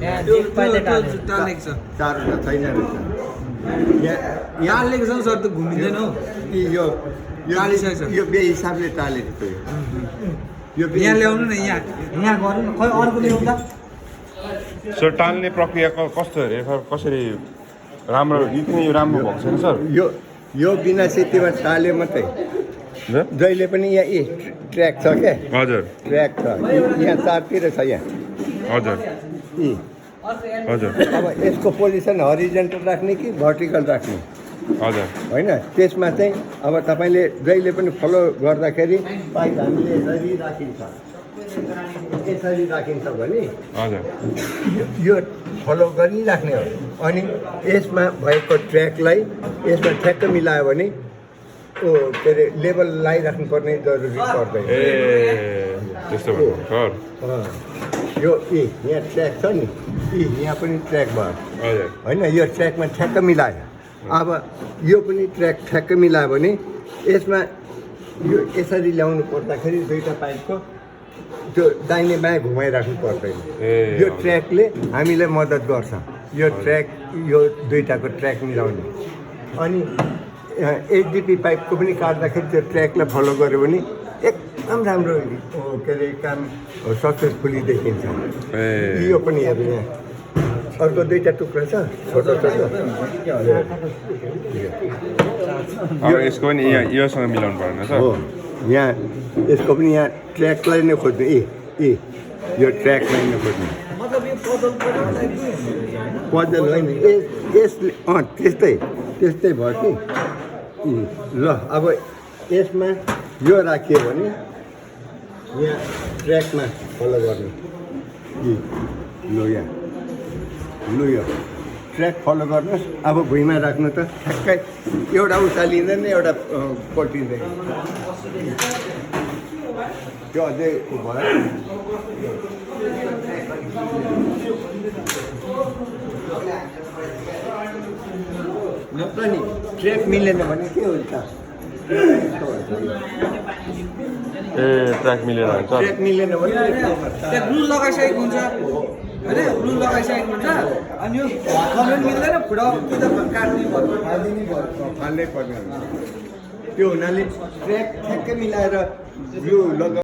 टालेको छ चारवटा छैन रहेछ यहाँ टालेको छ सर त घुमिँदैन हौ यो टालिसकेको छ। यो बेहिसाबले टालेको थियो यो यहाँ ल्याउनु न यहाँ गर्नु न खै अर्को ल्याउँदा सर टाल्ने प्रक्रिया कस्तो अरे कसरी राम्रो यो राम्रो भएको छैन सर यो बिना सिटीमा टाल्यो मात्रै जहिले पनि यहाँ ट्र्याक छ क्या हजुर ट्र्याक छ यहाँ चारतिर छ यहाँ हजुर हजुर अब यसको पोजिसन हरिजेन्टल राख्ने कि भर्टिकल राख्ने हजुर होइन त्यसमा चाहिँ अब तपाईँले जहिले पनि फलो गर्दाखेरि पाइप हामीले यसरी राखिन्छ भने हजुर यो फलो गरिराख्ने हो अनि यसमा भएको ट्र्याकलाई यसमा ठ्याक्क मिलायो भने के अरे लेभल लगाइराख्नु पर्ने जरुरी पर्दैन ए त्यस्तो भयो सर यो यहाँ ट्र्याक छ नि यहाँ पनि ट्र्याक भयो हजुर होइन यो ट्र्याकमा ठ्याक्क मिलायो अब यो पनि ट्र्याक ठ्याक्क मिलायो भने यसमा यो यसरी ल्याउनु पर्दाखेरि दुईवटा पाइपको त्यो दाहिने बायाँ घुमाइराख्नु पर्दैन यो ट्र्याकले हामीलाई मद्दत गर्छ यो ट्र्याक यो दुईवटाको ट्र्याक मिलाउने अनि एचडिपी पाइपको पनि काट्दाखेरि त्यो ट्र्याकलाई फलो गऱ्यो भने एकदम राम्रो के अरे काम सक्सेसफुली देखिन्छ यो पनि हेर्नु यहाँ अर्को दुईवटा टुक्रा छ छोटो छोटो अब यसको पनि योसँग मिलाउनु परेन सर हो यहाँ यसको पनि यहाँ ट्र्याकलाई नै खोज्नु यो ट्र्याकलाई नै खोज्नु पजल होइन यसले त्यस्तै भयो कि ल अब यसमा यो राखियो भने यहाँ ट्र्याकमा फलो गर्नु लु यो ट्र्याक फलो गर्नुहोस् अब भुइँमा राख्नु त ठ्याक्कै एउटा उचालिँदैन एउटा पल्टिँदैन त्यो अझै भयो नत्र नि ट्र्याक मिलेन भने के हुन्छ ए ट्र्याक मिलेन भने सर ट्र्याक मिलेन भने त्यहाँ ग्लु लगाइसकेको हुन्छ होइन ग्लु लगाइसकेको हुन्छ अनि यो कमेन्ट मिल्दैन फुटाउ काट्नै पर्छ फाल्नै पर्ने हुन्छ त्यो हुनाले ट्र्याक ठ्याक्कै मिलाएर ग्लु लगा